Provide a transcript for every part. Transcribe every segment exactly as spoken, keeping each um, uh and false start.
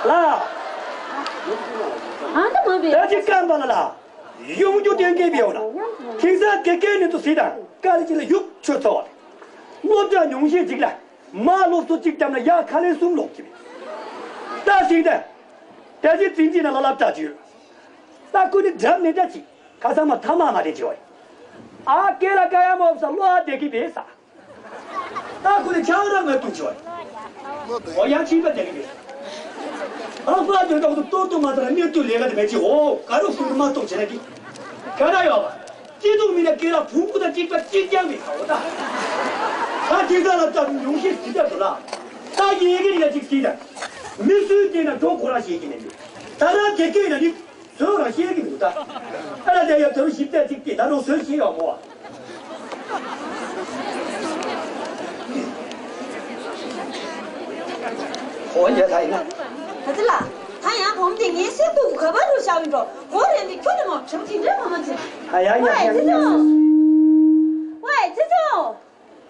ལ། ཨ་ད་མ་བས། ད་ཅི་སྐམ་པ་ལ་ལ། ཡོང་རྒྱུ་གཏན་འཁེལ་བའི་འོག་ལ། དེང་སང་དགེ་རྒན་ནི་ཚོ་སྲིད་དང་དཀའ་ལས་ཅི་ལ་ཡུག་ཆོད་ཚོ་བ། སློབ་གྲྭ་ཉུང་ཤས་ཅིག་ལ། མ་སློབ་གསོ་གཅིག་བརྒྱབ་ན་ཡ་ཁ་ལས་གསུམ་ལོག་གི་མེད། ད་སྲིད་དང་། ད་ཅི་འཛིན་གྱི་ན་ལ་ལབ་ད་ཅི་ཡོད། ད་ཁུ་ནི་འགྲམ་ནས་ད་ཅི། ཁ་སང་མ་ཐ་མ་མ་དེ་ཅི་བ། ཨ་ཀེ་ལ་ཀ་ཡ་མོ་བ་ས་ལོ་ཨ་དེ་གི་བས་ས། ད་ཁོ་ནི་ཆང་རག་མ་བཏུང་ཆོག་འོ་ཡང་ཕྱིས་པ་དེ་གི་ཨ་ཕ་དོན་དག་ཏུ་ཏོག་ཏུ་མ་ཐར་གནས་དུ་ལས་ཀ་དེ་མེད་ཅི་འོ་ག་རུ་ཧུར་མ་གཏོང་བྱེད་ན་གི་ག་ར་ཡོད་པ། སྐྱིད་སྡུག་མི་ན་སྐེ་ལ་བུང་ཁུ་དང་གཅིག་པ་གཅིག་རྐྱང་མི་ཁ་འོ་ད། ད་དེ་ག་ལ་ཙམ་ཉུང་ཤས་སྲིད་ད་དུ་ལ། ད་ཡེ་གི་ནི་ཡ་གཅིག་སྲིད་ད། མི་སུའི་སྐེ་ན་གྲོགས་ཁོ་ར་ཤེས་ཀྱི་མེད་མི། ད་ར་དེ་སྐེ་ན་ནི། ཚོས་རང་ཤེས་ཀྱི་འདུག་ད། ཨ་ལ་དེ་ཡ་དེ་རུ་ཞིབ་ཚད་ཅིག་སྐྱེས་ད་རུང་ཚོས་ཤེས་ཡོང་མོ། ཧོ་ཡ་ད་ཡིན་ན། ད་ཅི་ལ། ད་ཡང་བུམ་དེ་ངའི་སེམས་སྡུག་ག་པར་རུ་བཞག་ཡིན་འགྲོ། གོ་རེ་འདི་ཁྱོད་ནི་མ་བྱམས་དེ་འདྲ་མ་མ་ཚེ། ཨ་ཡ་ཡ་ཝེ་ཡ་ཙི་ཡ་ཙོ། ཝེ་ཙི་ཙོ།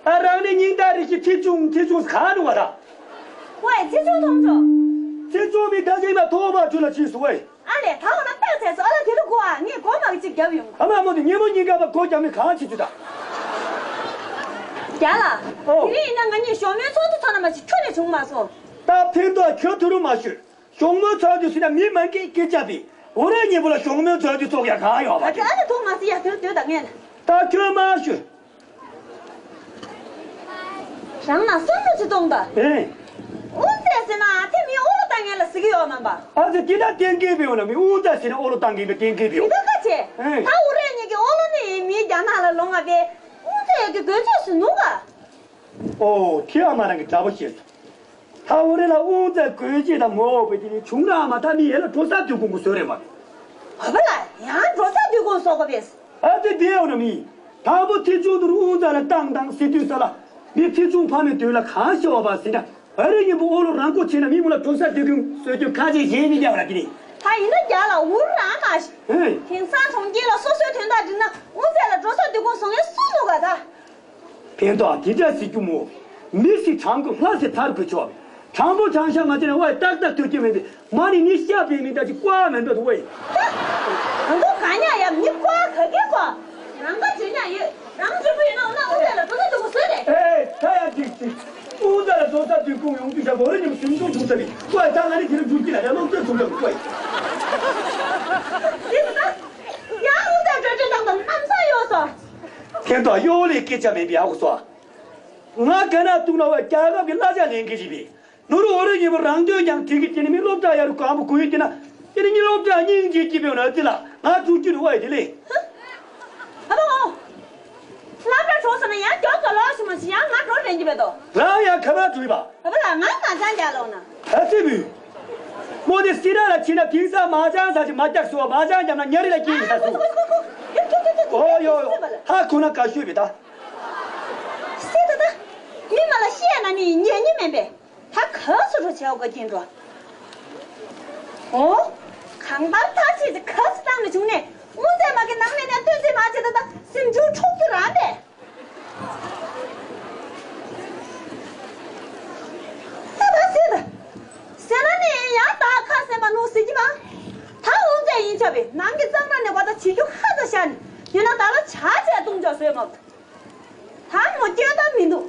ཨ་རང་ནི་སྙིང་ད་རི་ཤི་ཐི་ཆུང་ཐི་ཆུང་ག་འདུག་བ་ད། ཝེ་ཙི་ཙོ་མཐོང་ཚོ། ཙི་ཙོ་མི་ད་ཅི་མ་ཐོག་མ་ཁྲུ་ལ་ཕྱིན་སུ་ཝེ། ཨ་ལས་ད་འོ་ན་སྟག་ཚལ་སོ་ཨ་ལ་དེ་རུ་གོ་ཨ་ངས་གོ་མ་གི་ཅིག་རྒྱབ་ཡོང་། ཨ་མ་མོ་དེ་ཉེ་མོ་ཉིན་དཀར་པ་གོ་རྒྱབ་ནི་གང་བྱེད་ཚུལ་ད། རྒྱ་ལ། ཨོ། དེ་རིང་ཡིན་ན་ང་གཉིས་ཞོགས་མའི་ཚོགས་འདུ་ཚོགས་ན་མ་ཞིག་ཁྱོད་ནས་བྱུང་མ་སོང་། ད་ཕན་ཐོགས་ཁྱོད་ཐུ་རུ་མ་ཞུ། ཞོགས་མའི་ཚོགས་འདུ་ཟེར་ན་མི་མང་གིས་སྐད་ཆ་པས། འོ་རེ་ཉིན་པོ་ལ་ཞོགས་མའི་ཚོགས་འདུ་ཚོགས་ཡ་གང་ཡོད་པ་ད་དེ། ཨ་ནི་ཐུག་མ་སི་ཡ་དེར་སྡོད་ད་ངས་ལ། ད་ཁྱོད་མ་ཞུ། རང་ན་བསམ་བློ་ཅི་གཏོང་ད། ཨེ། དབུ་མཛད་ཟེར་ན་དེ་མི་ཨོ་ལོ་བཏང་ངེས་ལ་ཟེར་གི་ཡོད་མིན་པ། ཨ་ཙི་དེ་ད་གཏན་འཁེལ་བའི་འོ་ན་མི་དབུ་མཛད་ཟེར་ན་ཨོ་ལོ་བཏང་གི་མི་གཏན་འཁེལ་བའི་འོ། དེ་ད་ཁ་ཆེ། ཨེ། ད་འུ་རེ་གཉིས་ཀྱི་ཨོ་ལོ་ནི་མི་རྒྱ་ནག་ལ་ལོང་ང་བས་དབུ་མཛད་ཀྱི་དགོས་ཚོད་ཟེར་ནུག་ག། ཨོ་དེ་ཨ་མ་རང་གི་དྲ་པོ་ཤེས་སོང་། ད་འོ་རེ་ལ་དབུ་མཛད་དགོས་ཆེད་དང་ངོ་བོ་དེ་ནི་བྱུང་ར་མ་ད་མི་ཡེ་ལ་འགྲོ་ས་དུས་གོང་གོ་བཟོས་རེད་མ། ཨ་བ་ལ་ཡང་འགྲོ་ས་དུས་གོང་བཟོ་གོ་བས། ཨ་ཙི་དེ་འོ་ན་མི། དང་པོ་ཐེ་ཆུང་དུ་རུ་དབུ་མཛད་ལ་བཏང་དང་སི་དུས་ས་ལ། མི་ཐེ་ཆུང་ཕ་མའི་དུས་ལ་གང་ཤེས་བ་པ་ཟིན་ན། ཨ་རི་ཉིན་པོ་ཨོ་ལོ་རང་གོ་ཆེ་ན་མི་མུ་ལ་གྲོ་ས་དུས་གོང་སོས་རྒྱུ་ཁ་ཆེ་ཡེ་མི་རྒྱ་བ་ལ་དེ་ནི། ད་ཡིན་ན་རྒྱ་ལ་འུར་རང་མ་ཤི། ཨེ། དེང་སང་གྲོང་ཁྱེར་ལ་སོ་སོའི་དོན་དག་འགྲིག་ན་དབུ་མཛད་ལ་འགྲོ་ས་དུས་གོང་བཟོ་ངེས་སུ་ནོ་ག་ད། ཕན་ཐོགས་དེ་འདྲ་ཟེར་རྒྱུ་མོ། མི་ཞིག་དྲང་པོ་ལྷ་ཟེར་ཐར་དགོས་ཆོག་དྲང་པོ་དྲང་བཞག་མ་བྱས་ན་ཝའི་ཏག་ཏག་ཐུག་རྒྱུ་མེད་པས་མ་ནི་ནི་ཤ་བའི་མི་འདྲ་ཅིག་ཀོ་མེད་འདོད་དུ་ཝའི། ད་དུང་ག་ཉག་ཡ་མི་ཀོ་ག་གེ་ཀོ། རང་ག་བྱེད་ཉག་ཡོད་རང་གཅིག་པུ་ཡིན་ན་འོ་ན་འུ་ཚ་ལ་འགྲོ་ས་འགྲོ་དགོས་བཟོས་རེད། ཨེ་ད་ཡ་ཅིག་ཅིག་འུ་ཚ་ལ་འགྲོ་ས་དུས་ཁུངས་ཡོང་དུས་ཤ་བོ་རེ་ཉིན་སུན་ཏུ་བྱུང་ས་རེད་ཝའི་ད་ང་ནི་དེ་རིང་འགྲུལ་གྱི་ལ་ཡ་སློབ་གྲྭ་བྱུང་ལ་ཝའི། དེ་ད་ཡང་འུ་ཚ་འགྲོ་གྲོན་དང་དང་གནམ་ས་གཡོ་སོ། ཁྱེད་ཚོ་གཡོ་ལས་སྐད་ཆ་མེད་པའི་ཨ་ཁུ་སོ། ང་ག་ན་ཐུག་ན་བ་རྒྱལ་ཁབ་ཀྱི་གླ་ཆ་ལེན་མཁན་ཞིག་རེད། ནོར་འོ་རེ་ཉིན་མོ་རང་དོན་ཀྱང་དེ་གི་དེ་ནི་མི་སློབ་གྲྭ་ཡར་གང་པོ་གོ་ཡོད་དེ་ན། དེ་ནི་མི་སློབ་གྲྭ་སྙིང་རྗེ་སྐྱིད་པའི་ནང་དེ་ལ་ང་ཐུག་རྒྱུ་རེད་བ་ཡི་དེ་ལས། ཨ་མ་འོ། སློབ་གྲྭ་གྲོགས་སོང་ན་ཡང་མགྱོགས་ཙམ་ལོག་ཞུ་མ་ཞུ་ཡང་ང་འགྲོ་རན་གྱི་མེད་དོ། རང་ཡང་ག་པར་འགྲོ་ཡི་བ། ཨ་ཕ་ལ་ང་མ་ཅང་རྒྱག་ལོག་ན། ད་ཚེ་བུ། མོ་དེ་སི་ར་ལ་ཕྱིན་ན་དེང་སང་མ་ཅང་ས་ཅིག་མ་རྒྱག་སོ་བ་མ་ཅང་རྒྱབ་ན་ཉ་རི་ལ་སྐྱེ་ཡིན་ས་སུ། ཨོ་ཡོ་ཡོ་ཧ་ཁོ་ན་ག་ཤོད་བི་ད། སི་ད་ད། མི་མ་ལ་ཤེས་ན་ནི་ཉན་ཉན་མེད་པས། ད་ག་སུ་འགྲོ་བྱའོ་ག་ཀྱིན་འགྲོ། ཨོ། གང་ལྟར་ཐག་ཆེད་དེ་ག་སུ་བཏང་ནས་བྱུང་ནས་དངོས་རྫས་མ་གི་ནང་ནས་ནས་སྟོན་རྫས་མ་བྱེད་ད་ད་སེམས་ཆུང་འཁྲུག་རྒྱུ་རང་པས། ད་ད་སེ་ད། ཟེར་ན་ནི་ཡང་ད་ཁ་སེམས་པ་ནོར་ཟེར་གྱི་མ། ད་དངོས་རྫས་ཡིན་ཆ་བས་ནང་གི་གཙང་ར་ནས་བ་ད་བྱེད་རྒྱུ་ཧ་ད་ཤ་ནི་ཡིན་ན་ད་ལ་བྱ་བྱས་བཏུང་ཆོག་བཟོས་མ། ད་མོ་སྐྱོན་ད་མི་འདུག་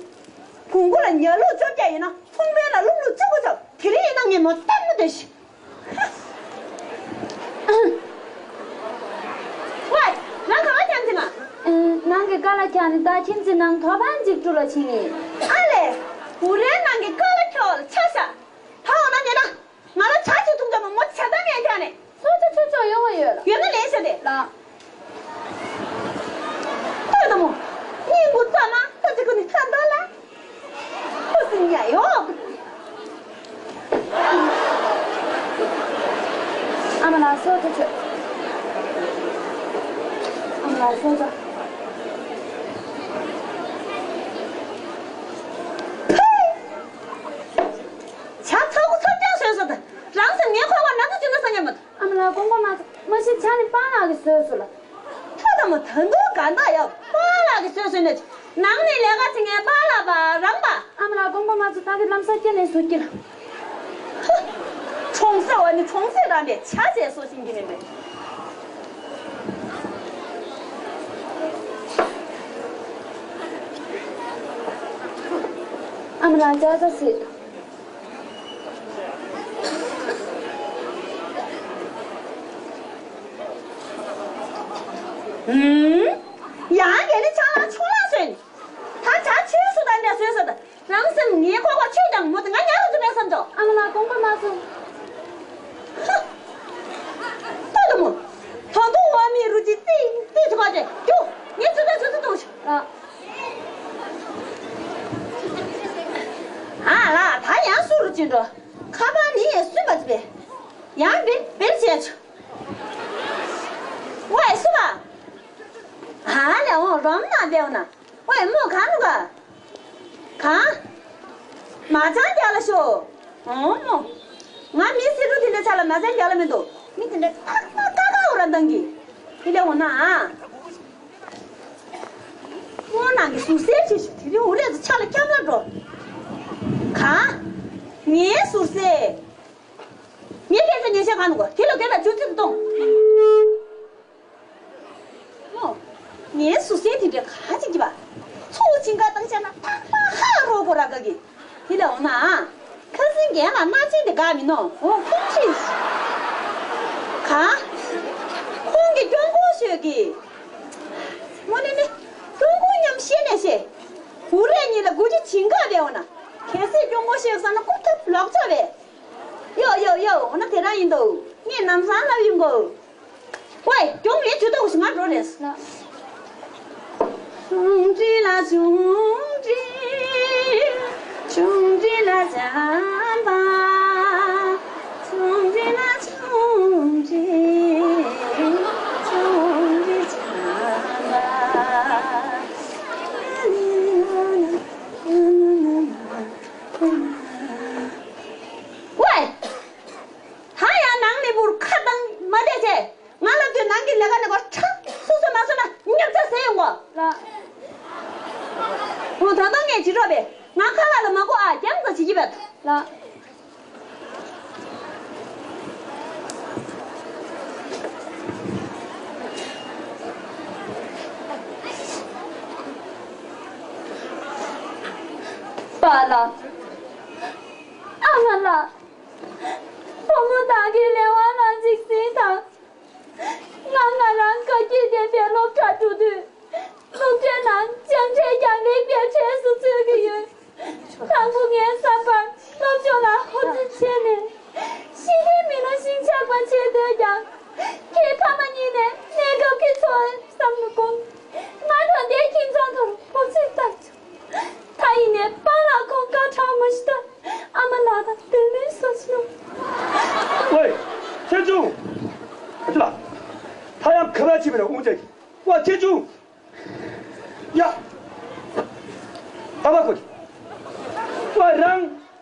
གུང་གུ་ལ་ཉལ་ལུགས་བཅོ་བརྒྱ་ཡིན་ན་ཚོང་དཔོན་ལ་ལུག་ལུག་བཅུ་དགུ་བཅོ་དེ་རིང་ཡིན་ན་ངས་མོ་ལྟད་མོ་བསྡད་ཤི། ཝེ། རང་ག་བ་ཁྱམས་ཟིན་མ། ནང་གི་ཀ་ལ་ཁྱམས་ནི་ད་ཁྱིམ་ཚེ་ནང་ཐོ་ཕན་ཅིག་བཀྲུ་ལ་ཕྱིན་ནི། ཨ་ལས། འུ་རའི་ནང་གི་ཀ་ལ་ཁྱོ་ལ་ཆ་ཤ། ད་འོ་ན་ཉེ་ན། ང་ལ་ཇ་ཅིག་འཐུང་ཅ་མ་མོ་ཇ་ད་ངས་ཀྱང་ནས། སོ་ཅོ་ཅོ་ཅོ་ཡོང་བ་ཡོད་ལ། ཡོད་ན་ལེན་ཤ་དེ། ལ། ལྟོས་དང་མོ། སྙིང་པོ་ཙམ་མ་ད་ཅི་ཁོ་ནི་ཐ་འདོད་ལ། ཁོ་སི་ཉ་ཡོ། ཨ་མ་ལ་སོ་ཅོ་ཅོ། ཨ་མ་ལ་སོ་ཅོ། ཕུ། ཇ་ཚ་གུ་ཚ་རྐྱང་བཟོས་སོ་ད། རང་སེམས་ངའི་ཁོག་པ་ན་ཚ་ཅི་འདྲ་ས་ཉམས་མ་ཐུབ། ཨ་མ་ལགས་དགོངས་པ་མ་ཚོམས། མ་གཞི་ཇ་ནི་པཱ་ལགས་ཀྱིས་བཟོས་སོ་ལ། ཐོ་དང་མོ་ད་དུང་ག་འདྲ་ཡ་པཱ་ལགས་ཀྱིས་བཟོས་སོ་ནས། ནང་ནས་ལས་ཀ་བྱེད་མཁན་པཱ་ལགས་པ་རང་པ། ཨ་མ་ལགས་དགོངས་པ་མ་ཚོམས། ད་གི་ལམ་སང་སྐྱེལ་ནས་བཟོ་གི་ལ། ཧ། ཁྲོང་ ནི་ཆུང་ཚེ་རང་པའི་ཆ་བྱས་སོ་ཤིང་གི་མིན་པས། ཨ་མ་ལགས་ཅག་ཅག་སྲིད། ཧུམ། ཡང་དེ་ནི་ཆང་ལ་ཆུང་ལ་སོན། ད་ཆ་ཆོས་སུ་དང་འདྲ་སོས་སོ་ད། རང་སེམས་ངའི་ཁོག་པ་ཆོས་ཀྱང་མོ་དེ་ང་ཉལ་རུ་ཚུད་པའི་བསམ་ཚོགས། ཨ་མ་ལགས་དགོངས་པ་མ་ཚོམས། ཧ། ལྟོས་དང་མོ། ད་དུང་བ་མི་རུ་ཅི་ཏི་ཏི་ཚུ་ག་ཅེ་རྒྱུ། ངས་ཚུད་པའི་ཚུད་ཚུད་གཏོང་ཤོག་ཨ། ཨ་ལ་ད་ཡང་སུ་རུ་ཅི་འགྲོ། ཁ་པར་ནི་ཡང་སུན་པ་ཅི་པས། ཡང་བེར་བེར་བྱས་ཆོག་ཝེ་སུ་པ། ཨ་ལེ་འོང་རོམ་ན་བེའུ་ན། ཝེ་མོ་གང་ནུ་ག་གང་། མ་ཅང་རྒྱ་ལ་ཤོ། འོང་མོ། ང་མི་སི་རུ་དེ་འདྲ་ཆ་ལ་མ་ཅང་རྒྱ་ལ་མི་འདུག་མི་དེ་འདྲ་ཀ་ཀ་ཀ་ཀ་འོ་ར་འདང་གི་དེ་ལས་འོ་ན་ཨ། སྔོ་ནང་གི་ཟུར་སའི་ཆེ་ཞིག་དེ་རིང་འུ་རེ་ཚོ་ཆ་ལ་སྐྱབས་ལ་འགྲོ། གང་། ངའི་ཟུར་སའི། ངའི་སྐད་ཆ་ཉན་ཤེས་གང་འདུག་དེ་ལ་སྐད་ལ་ཅུ་ཙིག་གཏོང་། ངའི་ཟུར་སའི་དེ་འདྲ་ག་ཅིག་གི་པ། ཚུར་ཕྱིན་ཀ་བཏང་བྱས་ན་ཏག་ཏག་ཧ་རོ་གོ་ར་ག་གི་དེ་ལས་འོ་ན་ཨ། ཁ་སང་རྒན་ལགས་སྣ་ཆེན་དེ་དགའ་མིན་ནོ། འོ་ཁོང་ཁྲིད། ག་ཁོང་གི་སྐྱོང་ཁོང་ཤོད་གི་དངོས་གནས་ནི། སྐྱོང་ཁོང་མཉམ་བཤད་ནས་བཤད། འུ་རེ་གཉིས་ལ་དགུ་ཅི་བྱིན་ག་བས་འོ་ན། གལ་སྲིད་སྐྱོང་ཁོང་ཤོད་བསམ་ན་ཀུབ་ཐབ་ལོག་ཆོག་བས། ཡོ་ཡོ་ཡོ། འོ་ན་དེ་རང་ཡིན་འདུག་ངས་ནམ་སང་ལབ་ཡིན་གོ་ཝེ། གྱོང་མེད་དུས་ཐོག་ཞིག་ང་འགྲོ་རེད། ཆུང་འདྲིས་ལ་ཆུང་འདྲིས། ཆུང་འདྲིས་ལ་བྱམས་པ། ཆུང་འདྲིས་ལ་ཆུང་འདྲིས། ཆུང་འདྲིས་བྱམས་པ། ཝེ། ད་ཡང་ནང་ནས་བུར་ཁ་བཏང་མ་བསྡད་བྱས། ང་ལབ་དུས་ནང་གི་ལས་ཀ་ནས་གོ་ཁྲ་སོ་སོ་མ་སོ་ན་ཉོབ་ཚ་ཟེར་ཡོང་གོ་ལགས། འོ་ད་ལྟ་ངས་ཇི་འགྲོ་བས་ང་ཁ་ལག་ལ་མ་གོ་ཨ་རྒྱང་ཙ་བྱེད་ཀྱི་བས། ལགས། པཱ་ལགས། ཨ་མ་ལགས། བུ་མོ་བདག་གི་ལས་དབང་ལ་འཇིགས་ཟིན་དང་། ང་ང་རང་དགའ་སྐྱིད་ལྡན་པའི་སློབ་གྲྭར་འགྲོ་དུས། སློབ་གྲྭའི་ནང་སྤྱན་འདྲེན་རྒྱག་ལེགས་པའི་གྲས་སུ་ཚུད་ཀྱི་ཡོད། དང་པོ་ངའི་བསམ་པར་སློབ་སྦྱོང་ལ་ཧུར་བརྩོན་བྱས་ནས། ཤེས་ལྡན་མི་ལོ་ཤིང་ཆགས་པ་བྱེད་འདོད་ཀྱང་། ཁྱེད་ཕ་མ་གཉིས་ནས་གནས་སྐབས་ཀྱི་འཚོ་བའི་བསམ་བློ་སྐོང་། ང་དང་འདས་ཁྱིམ་ཚང་དུ་བུ་ཚོས་བཏབ་བྱུང་། ད་ཡིན་ནས་པཱ་ལགས་ཁོང་དཀར་ཁྲ་མ་ཞིག་དང་ཨ་མ་ལགས་དང་དོན་མེད་སོ་ཞིག་ནོ། ཝེ། ཚེ་བྱུང་། ཨ་ཅོ་ལགས། ད་ཡང་ག་པར་ཕྱིན་པ་རེད་དབུང་ཅག་གིས། ཝེ་ཚེ་བྱུང་། ཡ། ཨ་མ་ཁོ། ཝེ་རང་།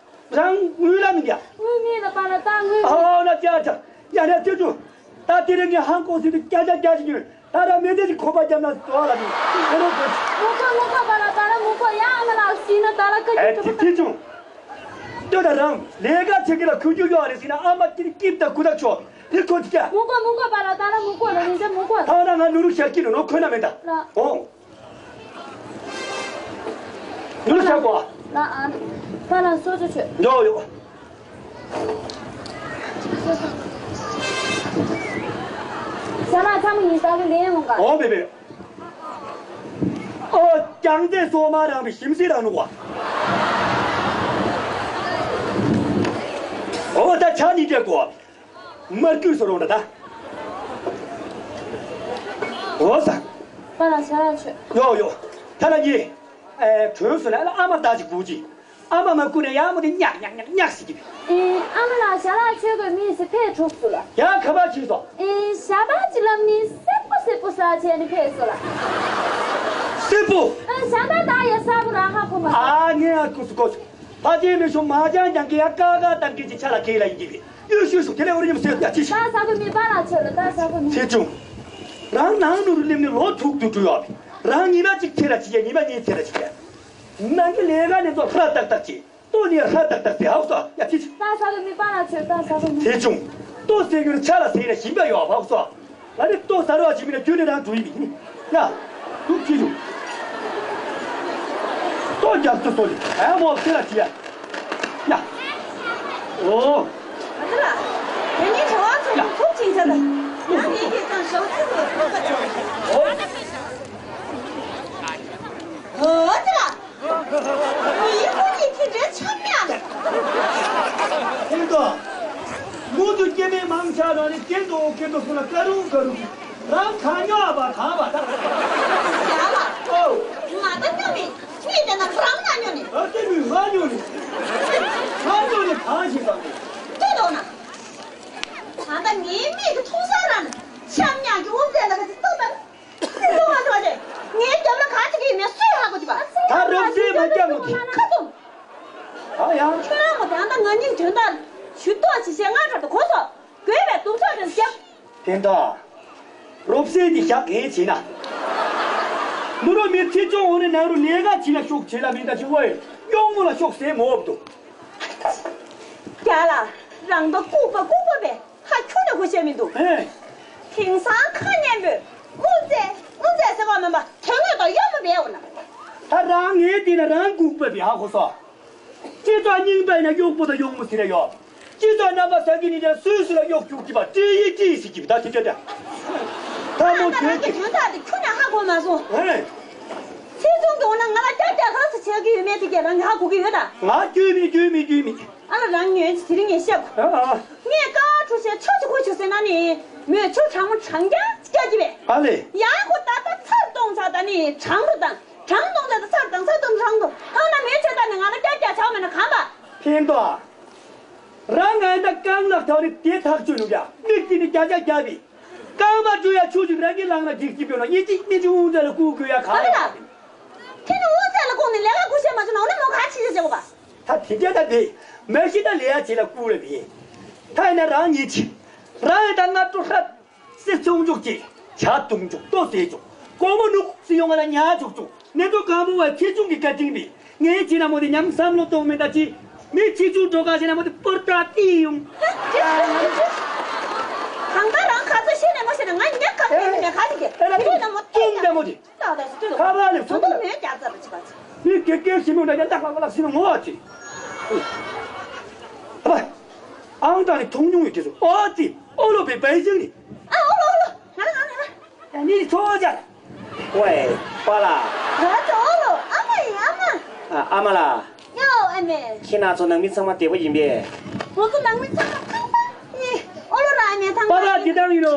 རང་དངུལ་ལ་མི་འདི་ཡ། དངུལ་མེད་ལ་པཱ་ལགས་ད་དངུལ་མེད། ཨ་ན་ཅ་ཅ། ཡ་ན་ཚེ་བྱུང་། ད་དེ་རིང་ངས་ཧང་གོ་སི་དུ་སྐྱ་ཆ་སྐྱ་ཆ་ཉོས། ད་ར་མེ་དེ་ཅིག་ཁོ་པ་རྒྱབ་ན་དོ་ལ་མི་ཁོ་རོ་དོ། མུ་ཁོ་མུ་ཁོ་པ་ལ་ད་ར་མུ་ཁོ་ཡ་ཨ་མ་ལགས་ཤི་ན་ད་ལ་ཁ་ཨེ་ཅིག་ཐི་ཐི་ཆུང་། ལྟོས་དང་རང་ལས་ཀ་བྱེད་ཀྱི་ལ་ཁུ་རྒྱུ་ཡོད་རེད་ཟེར་ན་ཨ་མ་ཀྱི་ཀིབ་དང་ཀུ་དག་ཆོག་ནི་ཁོ་ཅི་ཀྱ། མུ་ཁོ་མུ་ཁོ་པ་ལ་ད་ར་མུ་ཁོ་ར་རིན་ཆེན་མུ་ཁོ། ད་ན་ང་ནུ་རུ་ཤར་ཀྱི་ནུ་ནོ་ཁོ་ན་མེད་ད། ལ། ཨོ། ནུ་རུ་ཤར་གོ། ལ་ཨ། པ་ལ་སོ་ཅོ་ཆོད། འགྲོ་ཡོ། ས་ལ་ཚ་མོ་ཡིན་ས་གི་ལེན་འོང་ག་ཨོ་བེ་བེ། ཨོ་ཀྱང་ཏེ་སོ་མ་རང་བི་ཞིམ་སི་རང་ནུ་བ། ཨོ་ད་ཆ་ནི་ཏེ་གོ། མར་ཀུ་སོ་རོང་ད་ད། ཨོ་ས། པ་ལ་ས་ལ་ཆོད། ཡོ་ཡོ། ད་ལ་ཡི། ཨེ་གྲོན་སོ་ན་ཨ་མ་ད་ཅི་གུ་ཅི། ཨ་མ་མ་ཀུ་ནས་ཡ་མོ་དེ་ཉག་ཉག་ཉག་ཉག་ཟེར་གྱི། ཨེ་ཨ་མ་ལགས་ཞལ་ལག་མཆོད་དགོས་མི་ཟེར་ཕེབས་གྲུབ་སོ་ལ། ཡ་ཁ་པར་བྱས་སོ། ཨེ་ཞག་པ་གཅིག་ལ་མི་སེར་པོ་སེར་པོ་ཟ་བྱས་ནས་ཕེབས་སོ་ལ། སེར་པོ། ཨེ་ཞག་པ་ད་ཡ་ས་པོ་རང་ཧ་གོ་མ་སོང་། ཨ་ངས་ཨ་ཀུ་སུ་ཀོ་སུ། ཕ་ཅེ་མི་ཤོ་མ་ཅང་ཅང་གི་ཡ་ཀ་ཀ་བཏང་གི་ཅི་ཆ་ལ་ཁེ་ལ་ཡིན་གྱི་བི། ཡོ་ཤུ་ཤུ་དེ་ལས་འོ་རི་ཉམས་སེ་ཡ་ཅི་ཤི། ད་ས་པོ་མི་པ་ལ་ཆོད་ལ་ད་ས་པོ་མི། ཚེ་ཆུང་། རང་ནང་ནུ་རུ་ལེམ་ནི་ལོ་དྲུག་ཏུ་འགྲོ་ཡོད་བི། རང་ཉི་མ་གཅིག་ཚེ་ར་ཅི་ཡ་ཉི་མ་གཉིས་ཚེ་ར་ཅི་ཡ། ནང་གི་ལས་ཀ་ནི་ཚོ་ཧྲ་ཏག་ཏག་ཅི། ལྟོ་ནི་ཧྲ་ཏག་ཏག་ཟེར་ཧའུ་སོ་ཡ་ཅི་ཅི། ད་ས་གི་མི་པ་ལ་ཆོད་ད་ས་གི་མི། ཚེ་ཆུང་། ལྟོ་ཟས་རྒྱུ་ནི་ཆ་ལ་ཟས་ན་ཞིམ་པ་ཡོད་བག་སོ། ང་ནི་ལྟོ་ཟ་རོགས་བྱེད་མི་ན་རྒྱུ་ནི་རང་འགྲོ་ཡི་མི་ཡིན། ཡ། འདུག་ཅི་ཡོང་། ལྟོ་རྒྱག་ཏུ་སོ་ལི་ཨ་མོ་ཁྱེད་ལ་བྲིས་ཡ། ཡ། ཨོ། ཨ་ཙི་ལ། དེ་ནི་བྱ་བ་ཚོ་ཡ། ཐུག་ཅིང་ཟ་ལ། ཡང་ངེད་ཀྱིས་ཀྱང་ཞོགས་ཚིག་ལ་ཐུག་པ་བྱོས། ཨོ། ཨ་ཙི་ལ། མི་ཡི་ཁོ་གཉིས་དེ་འདྲའི་ཆམ་ཡ། ཁྱེད་ཚོ། མུ་མཐུད་སྐྱེ་དམན་མང་ཆེ་བ་ནི་སྐྱེ་འགྲོ་སྐྱེ་འགྲོ་སོང་ལ་དཀའ་རུང་དཀའ་རུང་གི་རང་གང་ཉོ་བ་གང་བ་ད། ཡ་ལ། ཨོ། ང་ད་སྐྱོ་མི། ངས་དེ་ན་རང་ན་ཉོ་ནི། ཨ་ཀྱེ་མི་ང་ཉོ་ནི། ང་ཉོ་ནི་གང་ཞིག་གང་ནི། ལྟོས་དོ་ན། ད་ལྟ་ངའི་མིག་གི་མཐོང་ས་ར་ནི་ཆམ་ཉག་གི་དབུ་རྩེ་ལ་ག་ཚི་ཏོག་ད། ངའི་རྒྱབ་ལ་ག་ཅིག་ཡིན་མིན་སུས་ཧ་གོ་གི་པ། ད་རོབ་སེ་མ་རྒྱབ་མོ་དེ། ཁ་ཏོ། ཨ་ཡང་། ཁྱོད་རང་མོ་དེ་ཨ་ད་ང་གཉིས་དོན་དག་ཞུ་ཏོག་ཅི་བཤད་ང་རབ་ཏུ་གོ་སོ། དགོས་པའི་གདུག་ཚོགས་དེ་རྒྱབ། དེ་འདྲ། རོབ་སེ་དེ་བཞག་གལ་ཆེ་ན། མི་རོ་མི་ཚེ་ཆུང་འོ་ནི་ནང་རུ་ལས་ཀ་བྱེད་ན་ཤུགས་ཆེ་ལ་མི་འདྲ་ཆུང་བོ་ཡི་གཡོག་མོ་ལ་ཤོག་ཟེར་མོ་འོབ་འདུག་རྒྱ་ལ་རང་ད་ལྐུགས་པ་ལྐུགས་པ་བས། ཧ་ཁྱོན་ནས་གོ་ཤེས་མི་འདུག་ཨེ། དེང་སང་ཁ་སྙན་པོས་དངུལ་རྩིས་དངུལ་རྩིས་ཟེར་བ་མིན་པ་དོན་དངོས་དང་གཡོག་མོ་བས་འོ་ན། ད་རང་ངའི་དེ་ན་རང་ལྐུགས་པ་བས་ཧ་གོ་སོ། སྤྱི་ཚོགས་རྙིང་པ་ཡིན་ན་གཡོག་པོ་དང་གཡོག་མོ་ཟེར་ཡ་ཡོད། སྤྱི་ཚོགས་རྣམ་པ་གསར་བརྗེ་ནི་ཡང་སུས་སུ་ལ་གཡོག་རྒྱུག་གི་པ་ཀྲི་ཡི་ཀྲི་ཟེར་གི་པ་ད་དེ་ད་ད། ད་མོ་ད་དེ་རང་གི་དེ། དོན་དག་དེ་ཁྱོན་ནས་ཧ་གོ་མ་སོང་། ཨེ། ཚེ་ཚུང་གི་འོ་ན་ང་ལ་ཀྱག་ཀྱག་ག་ཚོད་བྱེད་ཀྱི་ཡོད་མེད་དེ་གས་རང་གི་ཧ་གོ་གི་ཡོད་ད། ང་རྒྱུས་མེད་རྒྱུས་མེད་རྒྱུས་མེད། ཨ་ལ་རང་ཉོན་ཅིག་དེ་རིང་ངས་བཤད་གོ། ཨ་ཨ། ངས་ཀ་བ་ཁྲུ་ཤའི་ཆོ་ཅིག་ཁུར་བྱུང་ཟེར་ན་ནི། མོས་ཆོ་གྲང་མོ་གྲང་རྐྱང་ཅིག་རྒྱག་གི་བས། ཨ་ལེ། ཡང་ཁོ་ད་ལྟ་ཚར་གཏོང་ཚར་ད་ནི་གྲང་རུ་དང་གྲང་གཏོང་ཚར་ད་ཚར་དང་ཚར་གཏོང་གྲང་དུ་ཨ་ན་མོས་ཆོ་ད་ནི་ང་ལ་རྒྱག་རྒྱག་ཆགས་མེད་ན་གང་པ། ཕན་ཐོགས། རང་ང་ད་རྐང་ལག་ཐག་རི་དེ་ཐག་ཆོད་ནུ་རྒྱ་མིག་དེ་ནི་རྒྱ་རྒྱ་རྒྱ་བི། རྐང་པ་འགྲོ་ཡ་ཆུ་ཅིག་རང་གི་ལང་ལ་འགྲིག་གི་བོད་ལ་ཡིན་ཅིག་མི་ཅིག་དབུ་མཛད་ལ་བསྐུར་དགོས་ཡ་ག་ལ་ཡ། ཁྱེད་ནི་དབུ་མཛད་ལ་བསྐུར་ནས་ལས་ཀ་བསྐུར་ཤེས་མ་བྱུང་ན་འོ་ན་མོ་ག་ཆི་ཆི་བྱེད་དགོས་པ། ད་དེ་འདྲ་ད་དེ་མ་གཞི་ད་ལས་ཡ་བྱེད་ལ་བསྐུར་རེ་མི་ཡིན། ད་ཡིན་ན་རང་ཉིད་ཆེ། རང་ཡིན་ད་ང་སྤྲོ་ཧྲ། སེ་ཚོང་འཇོག་ཅེས་བྱ་བཏུང་འཇོག་ལྟོ་ཟས་འཇོག་སྒོར་མོ་ནུག་སི་ཡོང་ང་ལ་ཉ་འཇོག་འཇོག་ནེ་ཏོ་གང་མོ་བ་ཆེ་ཆུང་གི་བཀའ་དྲིན་མེད། ངའི་ཕྱི་ན་མོ་དེ་ཉམས་བསམ་བློ་གཏོང་མེད་ད་ཅི། མི་ཕྱི་ཆུང་འགྲོ་ག་ཞེ་ན་མོ་དེ་པོར་ཏྲ་ཏི་ཡོང་། གང་ལྟར་རང་ཁ་ཚོད་ཤེས་ནས་མ་ཤེས་ན་ང་ཉག་ཁ་ཤས་ནས་ཁ་ཅིག་གི་ཨེ་ལ་དེ་ན་མོ་ཏི་ཏུང་ཡ་དེ་མོ་དེ། ལགས་ལགས་སུ་ཁ་པར་ལས་ཚུར་ལ་མོའི་རྒྱ་རྩ་ལ་ཅི་པ་ཅི། མི་སྐད་སྐད་ཞིམ་མོ་འདྲ་ཡ་ཏག་ལག་ལག་ཞིམ་མོ་ངོ་ཅི། ཨ་པ། ཨང་གྲངས་ནི་མཐོང་མྱོང་ཡོད་དེ་ཚོ་ཨོ་ཙི་ཨོ་ལོ་པའི་པའི་ཞིང་ནི། ཨ་ཨོ་ལོ་ཨོ་ལོ། ང་ལ་ང་ལ་ང་ལ། ཡ་ནི་ཚོ་ཅར། ཝེ། པ་ལ། ང་ཚོ་ཨོ་ལོ་ཨ་མ་ཡིན་ཨ་མ། ཨ་ཨ་མ་ལ། ཡོ་ཨ་མེ། ཁྱེད་རང་ཚོ་ནང་མི་ཚང་མ་བདེ་པོ་ཡིན་པས། ང་ཚོ་ནང་མི་ཚང་མ་ཐང་ཐང་ཡིན། ཨོ་ལོ་ར་ཨ་མེ་ཐང་པ་ཐང་ལ་ཡིན། འདི་ལྟར་ཡིན་ནོ།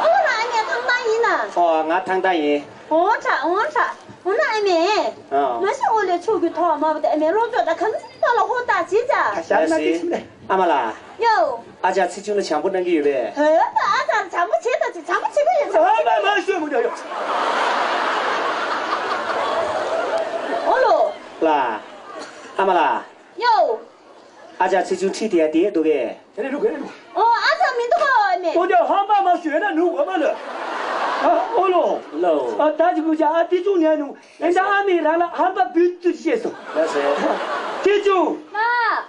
ཨོ་ལོ་ར་ཨ་མེ་ཐང་ཐང་ཡིན་ན། ཨོ་ང་ཐང་ཐང་ཡིན། ཨོ་ཁྲ་ཨོ་ཁྲ། ཨོ་ན་ཨ་མེ། ཨ། མ་གཞི་ཨོ་ལོའི་ཕྱུགས་ཀྱི་ཐོག་མ་བ་དེ་ཨ་མེ་སློབ་གྲོགས་དང་གང་ཟག་ལ་ཧོ་ད་བྱེད་ཅག་ད་ཞག་ན་དེ་ཕྱིན་ནས། ཨ་མ་ལགས། ཡོ། ཨ་ཅག་ཚེ་ཆུང་ལ་བྱམས་པོ་གནང་གི་ཡོད་པས། ཧོ་ད་ཨ་ཅག་བྱམས་པོ་བྱེད་ད་ཅིག་བྱམས་པོ་བྱེད་ཀྱི་ཡོད་ཨ་མ་མ་ཤོད་མོ་ཡོ་ཡོ། ཨོ་ལོ། ལགས། ཨ་མ་ལགས། ཡོ། ཨ་ཅག་ཚེ་ཆུང་ཁྲིད་དེ་ཡ་དེ་འདུག་གས། དེ་ནས་འདུག་གས་འདུག་ཨོ་ཨ་ཅག་མི་འདུག་གོ་ཨ་མེ། ཨོ་ཅག་ཧམ་པ་མ་ཤོད་ན་ནུ་གོ་མ་ལོ། ཨ་ཨོ་ལོ། ལོ། ཨ་ད་ཅི་གུ་ཅག་ཨ་དེ་ཆུང་ནས་ནུ། ཨེ་ད་ཨ་མེ་རང་ལ་ཧམ་པ་བུད་དུ་བཤད་སོང་། ལགས་སེ། ཚེ་ཆུང་། མ།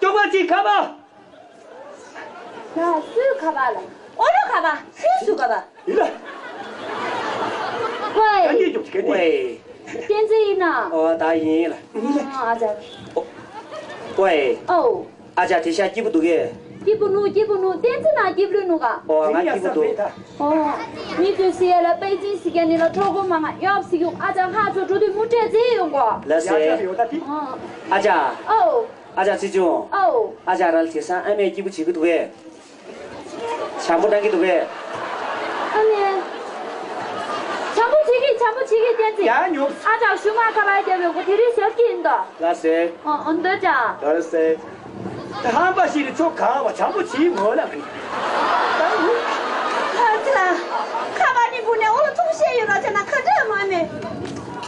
ཅོག་པ་ཅིག་ཁ་པ། ན་སུའི་ཁ་པ་ལ། ཨོ་ལོ་ཁ་པ། སུའི་སུ་ཁ་པ། ཡིན་ལ། ཝེ། ད་ངས་ཅོག་ཅིག་ག་དེ། ཝེ། བསྟན་འཛིན་ཡིན་ན། ཨོ་ད་ཡིན་ལ། ཨ་ཨ་ཅག་ཝེ། ཨོ། ཨ་ཅག་དེ་ཤ་སྐྱིད་པོ་འདུག་གས། སྐྱིད་པོ་ནུ་སྐྱིད་པོ་ནུ། བསྟན་འཛིན་ན་སྐྱིད་པོ་ནུ་ག་ཨོ་ང་སྐྱིད་པོ་འདུག་ཨོ། མི་ཚོས་ཟེར་ཡ་ལ་པེ་ཅིན་ཟེར་མཁན་ནི་ལ་གྲོགས་པོ་མང་ང་གཡོག་ཟེར་གྱི་ཨ་ཅག་ཧ་ཚོ་འགྲོ་དུས་མུ་སྤྲད་རྩིས་ཡོང་གོ་ལགས་སེ། ཨོ། ཨ་ཅག་ཨོ། ཨ་ཅག་ཚེ་ཆུང་། ཨོ། ཨ་ཅག་རང་ལ་དེང་སང་ཨ་མས་སྐྱིད་པོ་བྱེད་ཀྱི་འདུག་གས། བྱམས་པོ་གནང་གི་འདུག་གས། ཨ་མས། བྱམས་པོ་བྱེད་ཀྱི་བྱམས་པོ་བྱེད་ཀྱི་བསྟན་འཛིན། ཡ་ཉོབ། ཨ་ཅག་ཞུ་མ་ཁ་པར་རྒྱབ་ཡོང་གོ་དེ་རིང་ཞབས་ཀྱི་ཡིན་ད། ལགས་སེ། ཨོ་ཨོ་འདོད་ཅག་ལགས་སེ། ད་ཧམ་པ་ཞིག་ནི་ཚོ་གང་བ་བྱམས་པོ་བྱེད་མོ་ལ་མི། ཨ་ཅག་ཁ་པར་ནི་བུ་ནས་ཨོ་ལོ་ཐུག་ཤེས་ཡོད་ལ་ཅེ་ན་ཁ་བྲལ་མ་མེད།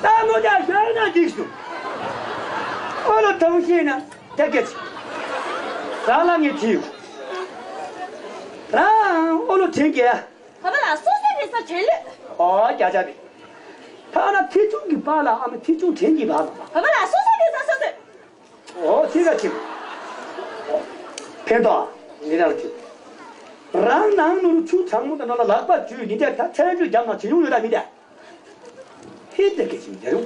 ད་མོ་ཅག་ཞོལ་ན་འགྲིག་སོང་། ཨོ་ལོ་ཐུག་ཤེས་ན། ད་སྐད་ཆ། རང་ལ་ངས་དྲིས་ཡོད། རང་ཨོ་ལོ་དྲན་གྱི། བ་བ་ལ་སོ་སོའི་རེ་ས་དྲན་ལོས། ཨོ་རྒྱ་ཆ་རེད། ཐ་ན་ཐེ་ཆུང་གི་པཱ་ལགས་ཨ་མ་ཐེ་ཆུང་དྲན་གྱི་བ་ལ། བ་བ་ལ་སོ་སོའི་རེ་ས་སོ་སོས། ཨོ་ཐེ་ག་ཆེ། ཕན་ཐོགས་ངེད་རང་ལ་དྲིས། རང་ནང་ནོར་ཆུ་གྲང་མོ་དང་ནང་ལ་ལག་པ་འཇུས་ནི་དེ་ད་ཚན་རིག་རྒྱབ་ན་བྱེད་ཡོང་ཡོད་ད་མི་དེ། ཧི་དེ་གེ་ཞིག་མི་དེ་རུ།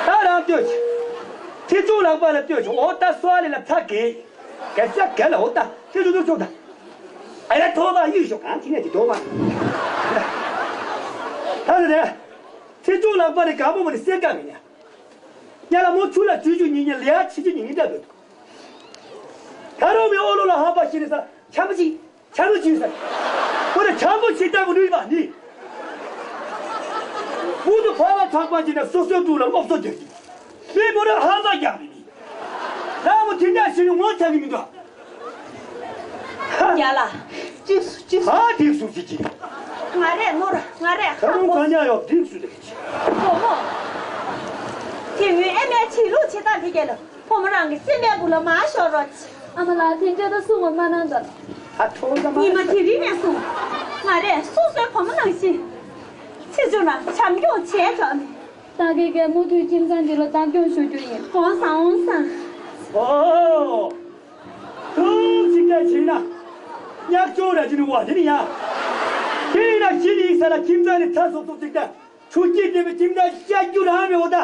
ད་རང་ལྟོས་ཆེ། ཐེ་ཆུང་ལག་པ་ལ་ལྟོས་ཆེ། འོ་ད་སོ་ཨ་ལི་ལ་ཚ་གེ། གེ་ཚ་གེ་ལ་འོ་ད་ཐེ་ཆུང་ལྟོས་ཆོག་ད། ཨ་ཡ་ཐོག་མ་ཡིད་ཤོག་གང་ཐི་ནས་ཀྱི་ཐོག་མ། ད་ནི་དེ། ཐེ་ཆུང་ལག་པ་ནི་གང་པོ་མ་ནི་སེ་ཀ་མི་ཉ། ཉ་ལ་མོ་ཆུ་ལ་ཆུ་ཆུ་ཉི་ཉི་ལེ་ཡ་ཆི་ཆི་ཉི་ཉི་ད་འདོད། ད་རུང་མི་ཨོ་ལོ་ལ་ཧ་པ་ཤི་ནི་ས་ཆ་མི་ཆི། ཆ་མི་ཆི་ས། ཁོ་ལ་ཆ་མི་ཆི་ད་གོ་ནུས་པ་ནི། བུ་དུ་ཕ་བ་ཐག་པ་ཅི་ན་སོ་སོའི་ཕྲུ་ལ་སློབ་གསོ་རྒྱག་གི། མི་མོ་ར་ཧ་པ་རྒྱག་མི་ནི། ལ་མོ་དེ་འདྲ་ཞིག་ངོ་ཚ་གི་མི་འདུག་ཡ་ལ། ཅི་སུ་ཅི་སུ། ཧ་དེ་སུ་ཅི་ཅི། ང་རེད་ནོར་ང་རེད་ཧ་ད་རུང་གོ་ག་ཉག་ཡོད་དེ་སུ་དེ་ཅི། བུ་མོ། དེ་ངོས་ཨེ་མའི་ཆི་ལུགས་ཆི་ད་དེ་གས་ལ་བུ་མོ་རང་གི་སེམས་པའི་བུ་ལ་མ་ཤོར་རོགས་ཅི། ཨ་མ་ལགས་དེ་འདྲ་ད་སུ་ངོ་མ་གནང་ད། ཨ་ཐོ་ད་མ། ཉི་མ་དེ་རིང་ནས་བཟུང་། ང་རེད་སོ་སོའི་བུ་མོ་ནང་བཞིན། ཆི་ཆུང་ན་བྱམས་སྐྱོང་བྱས་དྲགས་ནས། ད་གེ་གེ་མུ་མཐུད་ཁྱིམ་ཚང་འདི་ལ་བདག་སྐྱོང་ཞུ་རྒྱུ་ཡིན། འོང་སང་འོང་སང་། ཨོ། ཐུགས་ཅིག་ད་བྱིན་ན། ཉག་ཅོག་ར་ཅི་ནི་བ་དེ་ནི་ཡ། དེ་ཡིན་ན་ཞི་ནི་ས་ལ་ཁྱིམ་ཚང་ནི་ཚ་སོ་སོ་ཅིག་ད། ཆུ་སྐྱིད་དེ་བའི་ཁྱིམ་ཚང་བཤད་རྒྱུ་རང་མེད་འོ་ད།